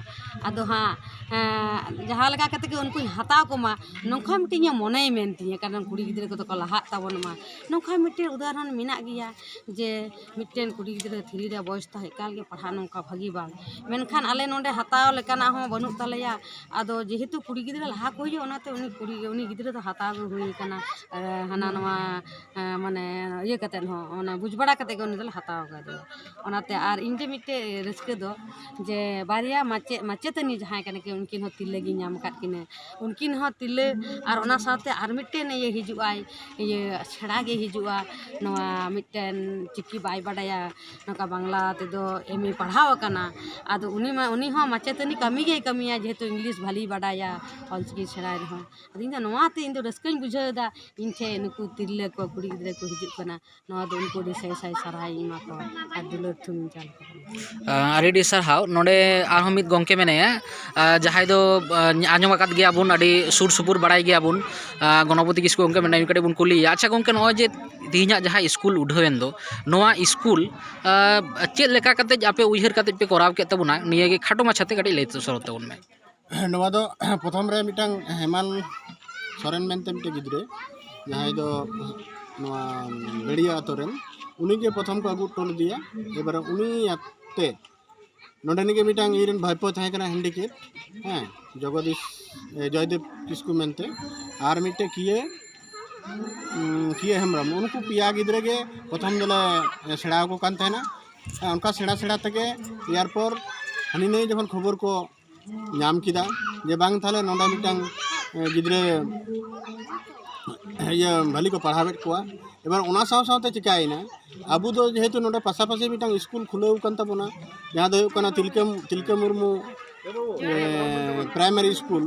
ᱟᱫᱚ ᱦᱟᱸᱜ, ᱮᱸ, ᱡᱟᱦᱟᱸ ᱞᱮᱠᱟ ᱠᱟᱛᱮ ᱜᱮ ᱩᱱᱠᱩᱧ ᱦᱟᱛᱟᱣ ᱠᱚᱢᱟ, ᱱᱚᱝᱠᱟ ᱢᱤᱫᱴᱤᱡ ᱤᱧᱟᱹᱜ ᱢᱚᱱᱮᱭ ᱢᱮᱱ ᱛᱤᱧᱟᱹ, ᱠᱟᱨᱚᱱ ᱠᱩᱲᱤ ᱜᱤᱫᱽᱨᱟᱹ ᱠᱚᱫᱚ ᱠᱚ ᱞᱟᱦᱟᱜ ᱛᱟᱵᱚᱱᱟ᱾ ᱢᱟ᱾ ᱱᱚᱝᱠᱟ ᱢᱤᱫᱴᱮᱱ ᱩᱫᱟᱦᱚᱨᱚᱱ ᱢᱮᱱᱟᱜ ᱜᱮᱭᱟ ᱡᱮ ᱢᱤᱫᱴᱮᱱ ᱠᱩᱲᱤ ᱜᱤᱫᱽᱨᱟᱹ ᱛᱷᱨᱤ ᱨᱮ ᱵᱚᱭᱮᱥ ᱛᱟᱦᱮᱸ ᱮᱠᱟᱞ ᱜᱮ ᱯᱟᱲᱦᱟᱜ ᱱᱚᱝᱠᱟ ᱵᱷᱟᱹᱜᱤ ᱵᱟᱝ, ᱢᱮᱱᱠᱷᱟᱱ ᱟᱞᱮ ᱱᱚᱰᱮ ᱦᱟᱛᱟᱣ ᱞᱮᱠᱟᱱᱟᱜ ᱦᱚᱸ ᱵᱟᱹᱱᱩᱜ ᱛᱟᱞᱮᱭᱟ᱾ ᱟᱫᱚ ᱡᱮᱦᱮᱛᱩ ᱠᱩᱲᱤ ᱜᱤᱫᱽᱨᱟᱹ ᱞᱟᱦᱟ ᱠᱚ ᱦᱩᱭᱩᱜᱼᱟ, ᱚᱱᱟᱛᱮ ᱩᱱᱤ ᱠᱩᱲᱤ ᱩᱱᱤ ᱜᱤᱫᱽᱨᱟᱹ ᱫᱚ ᱦᱟᱛᱟᱣ ᱜᱮ ᱦᱩᱭ ᱠᱟᱱᱟ᱾ ᱮ, ᱦᱟᱱᱟ ᱱᱚᱣᱟ, ᱮ, ᱢᱟᱱᱮ ᱤᱭᱟᱹ ᱠᱟᱛᱮᱫ ᱦᱚᱸ, ᱚᱱᱟ ᱵᱩᱡᱽ ᱵᱟᱲᱟ ᱠᱟᱛᱮᱫ ᱜᱮ ᱩᱱᱤ ᱫᱚᱞᱮ ᱦᱟᱛᱟᱣ ᱠᱟᱫᱮᱭᱟ᱾ ᱚᱱᱟᱛᱮ ᱟᱨ ᱤᱧ ᱫᱚ ᱢᱤᱫᱴᱮᱡ ᱨᱟᱹᱥᱠᱟᱹ ᱫᱚ ᱡᱮ ᱵᱟᱨᱭᱟ ᱢᱟᱪᱮᱫ ᱢᱟᱪᱮᱛᱟᱹᱱᱤ ᱡᱟᱦᱟᱸᱭ ᱠᱟᱱᱟ ᱠᱤᱱ, ᱩᱱᱠᱤᱱ ᱦᱚᱸ ᱛᱤᱨᱞᱟᱹ ᱜᱤᱧ ᱧᱟᱢ ᱟᱠᱟᱫ ᱠᱤᱱᱟᱹ᱾ ᱩᱱᱠᱤᱱ ᱦᱚᱸ ᱛᱤᱨᱞᱟᱹ, ᱟᱨ ᱚᱱᱟ ᱥᱟᱶᱛᱮ ᱟᱨ ᱢᱤᱫᱴᱮᱱ ᱤᱭᱟᱹ ᱦᱤᱡᱩᱜᱼᱟᱭ, ᱤᱭᱟᱹ ᱥᱮᱬᱟ ᱜᱮ ᱦᱤᱡᱩᱜᱼᱟ, ᱱᱚᱣᱟ ᱢᱤᱫᱴᱮᱱ ᱪᱤᱠᱤ ᱵᱟᱭ ᱵᱟᱰᱟᱭᱟ, ᱱᱚᱝᱠᱟ ᱵᱟᱝᱞᱟ ᱛᱮᱫᱚ ᱮᱢ ᱮ ᱯᱟᱲᱦᱟᱣ ᱟᱠᱟᱱᱟ᱾ ᱟᱫᱚ ᱩᱱᱤ ᱢᱟ, ᱩᱱᱤ ᱦᱚᱸ ᱢᱟᱪᱮᱛᱟᱹᱱᱤ ᱠᱟᱹᱢᱤ ᱜᱮᱭ ᱠᱟᱹᱢᱤᱭᱟ, ᱡᱮᱦᱮᱛᱩ ᱤᱝᱞᱤᱥ ᱵᱷᱟᱞᱤᱭ ᱵᱟᱰᱟᱭᱟ, ᱚᱞᱪᱤᱠᱤ ᱥᱮᱬᱟᱭ ᱨᱮᱦᱚᱸ᱾ ᱟᱫᱚ ᱤᱧ ᱫᱚ ᱱᱚᱣᱟᱛᱮ ᱤᱧ ᱫᱚ ᱨᱟᱹᱥᱠᱟᱹᱧ ᱵᱩᱡᱷᱟᱹᱣ ᱮᱫᱟ, ᱤᱧ ᱴᱷᱮᱱ ᱱᱩᱠᱩ ᱛᱤᱨᱞᱟᱹ ᱠᱚ, ᱠᱩᱲᱤ ᱜᱤᱫᱽᱨᱟᱹ ᱠᱚ ᱦᱤᱡᱩᱜ ᱠᱟᱱᱟ, ᱱᱚᱣᱟ ᱫᱚ ᱩᱱᱠᱩ ᱟᱹᱰᱤ ᱥᱟᱭ ᱥᱟᱭ ᱥᱟᱨᱦᱟᱣ ᱤᱧ ᱮᱢᱟ ᱠᱚᱣᱟ ᱟᱨ ᱫᱩᱞᱟᱹᱲ ᱛᱷᱩᱢ ᱤᱧ ᱪᱟᱞ ᱟᱠᱚ ᱠᱟᱱᱟ᱾ ᱟᱹᱰᱤ ᱟᱹᱰᱤ ᱥᱟᱨᱦᱟᱣ᱾ ᱱᱚᱰᱮ ᱟᱨᱦᱚᱸ ᱢᱤᱫ ᱜᱚᱢᱠᱮ ᱢᱮᱱᱟᱭᱟ, ᱟᱸ, ᱡᱟᱦᱟᱸᱭ ᱫᱚ, ᱟᱸ, ᱟᱸᱡᱚᱢ ᱟᱠᱟᱫ ᱜᱮᱭᱟ ᱵᱚᱱ, ᱟᱹᱰᱤ ᱥᱩᱨ ᱥᱩᱯᱩᱨ ᱵᱟᱲᱟᱭ ᱜᱮᱭᱟ ᱵᱚᱱ, ᱟᱸ, ᱜᱚᱱᱚᱯᱚᱛᱤ ᱠᱤᱥᱠᱩ ᱜᱚᱢᱠᱮ ᱢᱮᱱᱟᱭᱟ, ᱩᱱᱤ ᱠᱟᱹᱴᱤᱡ ᱵᱚᱱ ᱠᱩᱞᱤᱭᱮᱭᱟ᱾ ᱟᱪᱪᱷᱟ ᱜᱚᱢᱠᱮ, ᱱᱚᱜᱼᱚᱭ ᱡᱮ ᱛᱮᱦᱮᱧᱟᱜ ᱡᱟᱦᱟᱸ ᱥᱠᱩᱞ ᱩᱰᱷᱟᱹᱣᱮᱱ ᱫᱚ, ᱱᱚᱣᱟ ᱥᱠᱩᱞ, ᱟᱸ, ᱪᱮᱫ ᱞᱮᱠᱟ ᱠᱟᱛᱮ ᱟᱯᱮ ᱩᱭᱦᱟᱹᱨ ᱠᱟᱛᱮ ᱯᱮ ᱠᱚᱨᱟᱣ ᱠᱮᱫ ᱛᱟᱵᱚᱱᱟ, ᱱᱤᱭᱟᱹ ᱜᱮ ᱠᱷᱟᱴᱚ ᱢᱟᱪᱷᱟᱛᱮ ᱠᱟᱹᱴᱤᱡ ᱞᱟᱹᱭ ᱥᱚᱫᱚᱨ ᱛᱟᱵᱚᱱ ᱢᱮ᱾ ᱱᱚᱣᱟ ᱫᱚ ᱯᱨᱚᱛᱷᱚᱢ ᱨᱮ ᱢᱤᱫᱴᱟᱝ ᱦᱮᱢᱟᱞ ᱥᱚᱨᱮᱱ ᱢᱮᱱᱛᱮ ᱢᱤᱫᱴᱮᱱ ᱜᱤᱫᱽᱨᱟᱹ, ᱡᱟᱦᱟᱸᱭ ᱫᱚ ᱱᱚᱣᱟ ᱵᱮᱲᱤᱭᱟ ᱟᱛᱳ ᱨᱮᱱ, ᱩᱱᱤᱜᱮ ᱯᱨᱚᱛᱷᱚᱢ ᱠᱚ ᱟᱹᱜᱩ ᱦᱚᱴᱚ ᱞᱮᱫᱮᱭᱟ᱾ ᱮᱵᱟᱨᱮ ᱩᱱᱤ ᱟᱛᱮ ᱱᱚᱰᱮᱱᱤᱡ ᱜᱮ ᱢᱤᱫᱴᱟᱝ ᱤᱧ ᱨᱮᱱ ᱵᱷᱟᱭᱯᱳ ᱛᱟᱦᱮᱸ ᱠᱟᱱᱟ, ᱦᱮᱱᱰᱤᱠᱮᱯ, ᱦᱮᱸ, ᱡᱚᱜᱚᱫᱤᱥ, ᱮ, ᱡᱚᱭᱫᱮᱵ ᱠᱤᱥᱠᱩ ᱢᱮᱱᱛᱮ, ᱟᱨ ᱢᱤᱫᱴᱮᱡ ᱠᱤᱭᱟᱹ, ᱩᱸ, ᱠᱤᱭᱟᱹ ᱦᱮᱢᱵᱨᱚᱢ, ᱩᱱᱠᱩ ᱯᱮᱭᱟ ᱜᱤᱫᱽᱨᱟᱹ ᱜᱮ ᱯᱨᱚᱛᱷᱚᱢ ᱫᱚᱞᱮ, ᱮ, ᱥᱮᱬᱟ ᱟᱠᱚ ᱠᱟᱱ ᱛᱟᱦᱮᱱᱟ᱾ ᱦᱮᱸ, ᱚᱱᱠᱟ ᱥᱮᱬᱟ ᱥᱮᱬᱟ ᱛᱮᱜᱮ ᱮᱭᱟᱨᱯᱚᱨ ᱦᱟᱹᱱᱤ ᱱᱟᱹᱭ ᱡᱚᱠᱷᱚᱱ ᱠᱷᱚᱵᱚᱨ ᱠᱚ ᱧᱟᱢ ᱠᱮᱫᱟ ᱡᱮ ᱵᱟᱝ, ᱛᱟᱦᱞᱮ ᱱᱚᱰᱮ ᱢᱤᱫᱴᱟᱝ, ᱮ, ᱜᱤᱫᱽᱨᱟᱹ, ᱤᱭᱟᱹ, ᱵᱷᱟᱹᱞᱤ ᱠᱚ ᱯᱟᱲᱦᱟᱣᱮᱫ ᱠᱚᱣᱟ᱾ ᱮᱵᱟᱨ ᱚᱱᱟ ᱥᱟᱶ ᱥᱟᱶᱛᱮ ᱪᱤᱠᱟᱹᱭᱮᱱᱟ, ᱟᱵᱚ ᱫᱚ ᱡᱮᱦᱮᱛᱩ ᱱᱚᱰᱮ ᱯᱟᱥᱟᱯᱟᱥᱤ ᱢᱤᱫᱴᱟᱝ ᱥᱠᱩᱞ ᱠᱷᱩᱞᱟᱹᱣ ᱟᱠᱟᱱ ᱛᱟᱵᱚᱱᱟ, ᱡᱟᱦᱟᱸ ᱫᱚ ᱦᱩᱭᱩᱜ ᱠᱟᱱᱟ ᱛᱤᱞᱠᱟᱹ, ᱛᱤᱞᱠᱟᱹ ᱢᱩᱨᱢᱩ, ᱮ, ᱯᱨᱟᱭᱢᱟᱨᱤ ᱥᱠᱩᱞ᱾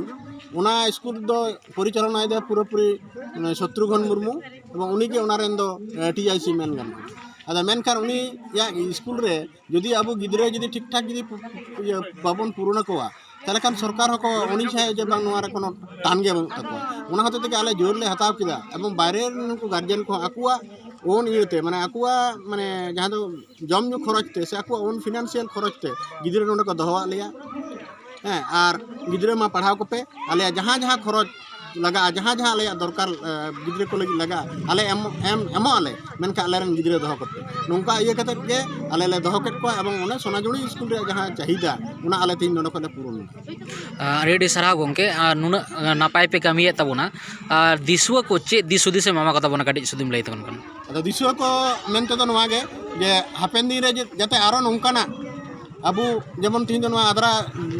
ᱚᱱᱟ ᱥᱠᱩᱞ ᱫᱚ ᱯᱚᱨᱤᱪᱟᱞᱚᱱᱟᱭᱮᱫᱟ ᱯᱩᱨᱟᱹᱯᱩᱨᱤ, ᱢᱟᱱᱮ, ᱥᱚᱛᱨᱩᱜᱷᱚᱱ ᱢᱩᱨᱢᱩ, ᱮᱵᱚᱝ ᱩᱱᱤᱜᱮ ᱚᱱᱟ ᱨᱮᱱ ᱫᱚ, ᱮ, ᱴᱤ ᱟᱭ ᱥᱤ ᱢᱮᱱ ᱜᱟᱱᱚᱜᱼᱟ᱾ ᱟᱫᱚ ᱢᱮᱱᱠᱷᱟᱱ ᱩᱱᱤᱭᱟᱜ ᱥᱠᱩᱞ ᱨᱮ ᱡᱩᱫᱤ ᱟᱵᱚ ᱜᱤᱫᱽᱨᱟᱹ ᱡᱩᱫᱤ ᱴᱷᱤᱠ ᱴᱷᱟᱠ ᱡᱩᱫᱤ ᱯᱩ-, ᱤᱭᱟᱹ ᱵᱟᱵᱚᱱ ᱯᱩᱨᱚᱱ ᱟᱠᱚᱣᱟ, ᱛᱟᱦᱚᱞᱮ ᱠᱷᱟᱱ ᱥᱚᱨᱠᱟᱨ ᱦᱚᱸᱠᱚ ᱩᱱᱤ ᱥᱟᱭ ᱡᱮ ᱵᱟᱝ ᱱᱚᱣᱟ ᱨᱮ ᱠᱳᱱᱳ ᱴᱟᱱ ᱜᱮ ᱵᱟᱹᱱᱩᱜ ᱛᱟᱠᱚᱣᱟ᱾ ᱚᱱᱟ ᱦᱚᱛᱮᱡ ᱛᱮᱜᱮ ᱟᱞᱮ ᱡᱳᱨ ᱞᱮ ᱦᱟᱛᱟᱣ ᱠᱮᱫᱟ, ᱮᱵᱚᱝ ᱵᱟᱭᱨᱮ ᱨᱮᱱ ᱩᱱᱠᱩ ᱜᱟᱨᱡᱮᱱ ᱠᱚᱦᱚᱸ ᱟᱠᱚᱣᱟᱜ ᱳᱱ ᱤᱭᱟᱹᱛᱮ, ᱢᱟᱱᱮ ᱟᱠᱚᱣᱟᱜ, ᱢᱟᱱᱮ ᱡᱟᱦᱟᱸ ᱫᱚ ᱡᱚᱢ ᱧᱩ ᱠᱷᱚᱨᱚᱪ ᱛᱮ ᱥᱮ ᱟᱠᱚᱣᱟᱜ ᱳᱱ ᱯᱷᱤᱱᱟᱱᱥᱤᱭᱟᱞ ᱠᱷᱚᱨᱚᱪ ᱛᱮ ᱜᱤᱫᱽᱨᱟᱹ ᱱᱚᱰᱮ ᱠᱚ ᱫᱚᱦᱚᱣᱟᱜ ᱞᱮᱭᱟ᱾ ᱦᱮᱸ, ᱟᱨ ᱜᱤᱫᱽᱨᱟᱹ ᱢᱟ ᱯᱟᱲᱦᱟᱣ ᱠᱚᱯᱮ, ᱟᱞᱮᱭᱟᱜ ᱡᱟᱦᱟᱸ ᱡᱟᱦᱟᱸ ᱠᱷᱚᱨᱚᱪ ᱞᱟᱜᱟᱜᱼᱟ, ᱡᱟᱦᱟᱸ ᱡᱟᱦᱟᱸ ᱟᱞᱮᱭᱟᱜ ᱫᱚᱨᱠᱟᱨ ᱜᱤᱫᱽᱨᱟᱹ ᱠᱚ ᱞᱟᱹᱜᱤᱫ ᱞᱟᱜᱟᱜᱼᱟ, ᱟᱞᱮ ᱮᱢ ᱮᱢ ᱮᱢᱚᱜ ᱟᱞᱮ, ᱢᱮᱱᱠᱷᱟᱱ ᱟᱞᱮᱨᱮᱱ ᱜᱤᱫᱽᱨᱟᱹ ᱫᱚᱦᱚ ᱠᱟᱛᱮ᱾ ᱱᱚᱝᱠᱟ ᱤᱭᱟᱹ ᱠᱟᱛᱮ ᱜᱮ ᱟᱞᱮ ᱞᱮ ᱫᱚᱦᱚ ᱠᱮᱫ ᱠᱚᱣᱟ᱾ ᱮᱵᱚᱝ ᱚᱱᱮ ᱥᱚᱱᱟᱡᱩᱲᱤ ᱥᱠᱩᱞ ᱨᱮᱭᱟᱜ ᱡᱟᱦᱟᱸ ᱪᱟᱦᱤᱫᱟ, ᱚᱱᱟ ᱟᱞᱮ ᱛᱮᱦᱮᱧ ᱱᱚᱰᱮ ᱠᱷᱚᱱ ᱞᱮ ᱯᱩᱨᱚᱱ ᱮᱫᱟ᱾ ᱟᱹᱰᱤ ᱟᱹᱰᱤ ᱥᱟᱨᱦᱟᱣ ᱜᱚᱢᱠᱮ, ᱟᱨ ᱱᱩᱱᱟᱹᱜ ᱱᱟᱯᱟᱭ ᱯᱮ ᱠᱟᱹᱢᱤᱭᱮᱫ ᱛᱟᱵᱚᱱᱟ᱾ ᱟᱨ ᱫᱤᱥᱩᱣᱟᱹ ᱠᱚ ᱪᱮᱫ ᱫᱤᱥ ᱦᱩᱫᱤᱥ ᱮᱢ ᱮᱢᱟ ᱠᱚ ᱛᱟᱵᱚᱱᱟ, ᱠᱟᱹᱴᱤᱡ ᱥᱩᱫᱷᱤᱢ ᱞᱟᱹᱭ ᱛᱟᱵᱚᱱ ᱠᱟᱱᱟ? ᱟᱫᱚ ᱫᱤᱥᱩᱣᱟᱹ ᱠᱚ ᱢᱮᱱᱛᱮ ᱫᱚ ᱱᱚᱣᱟ ᱜᱮ, ᱡᱮ ᱦᱟᱯᱮᱱ ᱫᱤᱱ ᱨᱮ ᱡᱮ-, ᱡᱟᱛᱮ ᱟᱨᱚ ᱱᱚᱝᱠᱟᱱᱟᱜ, ᱟᱵᱚ ᱡᱮᱢᱚᱱ ᱛᱮᱦᱮᱧ ᱫᱚ ᱱᱚᱣᱟ ᱟᱫᱽᱨᱟ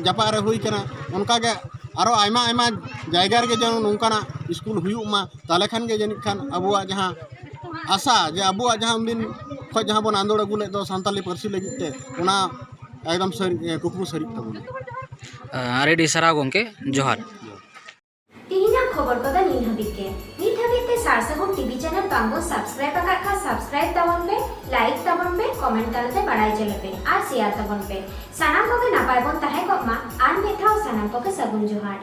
ᱡᱟᱯᱟᱜ ᱨᱮ ᱦᱩᱭ ᱠᱟᱱᱟ, ᱚᱱᱠᱟ ᱜᱮ ᱟᱨᱚ ᱟᱭᱢᱟ ᱟᱭᱢᱟ ᱡᱟᱭᱜᱟ ᱨᱮᱜᱮ ᱡᱮᱱᱚ ᱱᱚᱝᱠᱟᱱᱟᱜ ᱥᱠᱩᱞ ᱦᱩᱭᱩᱜ ᱢᱟ᱾ ᱛᱟᱦᱚᱞᱮ ᱠᱷᱟᱱ ᱜᱮ ᱡᱟᱹᱱᱤᱡ ᱠᱷᱟᱱ ᱟᱵᱚᱣᱟᱜ ᱡᱟᱦᱟᱸ ᱟᱥᱟ, ᱡᱮ ᱟᱵᱚᱣᱟᱜ ᱡᱟᱦᱟᱸ ᱩᱱᱫᱤᱱ ᱠᱷᱚᱱ ᱡᱟᱦᱟᱸ ᱵᱚᱱ ᱟᱸᱫᱳᱲ ᱟᱹᱜᱩ ᱞᱮᱫ ᱫᱚ ᱥᱟᱱᱛᱟᱞᱤ ᱯᱟᱹᱨᱥᱤ ᱞᱟᱹᱜᱤᱫ ᱛᱮ, ᱚᱱᱟ ᱮᱠᱫᱚᱢ ᱥᱟᱹᱨᱤ, ᱠᱩᱠᱢᱩ ᱥᱟᱹᱨᱤᱜ ᱛᱟᱵᱚᱱᱟ᱾ ᱟᱹᱰᱤ ᱟᱹᱰᱤ ᱥᱟᱨᱦᱟᱣ ᱜᱚᱢᱠᱮ, ᱡᱚᱦᱟᱨ᱾ ᱛᱮᱦᱮᱧᱟᱜ ᱠᱷᱚᱵᱚᱨ ᱠᱚᱫᱚ ᱱᱤᱭᱟᱹ ᱦᱟᱹᱵᱤᱡ ᱜᱮ᱾ ᱱᱤᱛ ᱦᱟᱹᱵᱤᱡ ᱛᱮ ᱥᱟᱨ ᱥᱟᱹᱜᱩᱱ ᱴᱤᱵᱷᱤ ᱪᱮᱱᱮᱞ ᱵᱟᱝ ᱵᱚᱱ ᱥᱟᱵᱥᱠᱨᱟᱭᱤᱵ ᱟᱠᱟᱫ ᱠᱷᱟᱱ ᱥᱟᱵᱥᱠᱨᱟᱭᱤᱵ ᱛᱟᱵᱚᱱ ᱯᱮ, ᱞᱟᱭᱤᱠ ᱛᱟᱵᱚᱱ ᱯᱮ, ᱠᱚᱢᱮᱱᱴ ᱛᱟᱞᱟᱛᱮ ᱵᱟᱲᱟᱭ ᱦᱚᱪᱚ ᱞᱮᱯᱮ ᱟᱨ ᱥᱮᱭᱟᱨ ᱛᱟᱵᱚᱱ ᱯᱮ᱾ ᱥᱟᱱᱟᱢ ᱠᱚᱜᱮ ᱱᱟᱯᱟᱭ ᱵᱚᱱ ᱛᱟᱦᱮᱸ ᱠᱚᱜ ᱢᱟ᱾ ᱟᱨ ᱢᱤᱫ ᱫᱷᱟᱣ ᱥᱟᱱᱟᱢ ᱠᱚᱜᱮ ᱥᱟᱹᱜᱩᱱ ᱡᱚᱦᱟᱨ᱾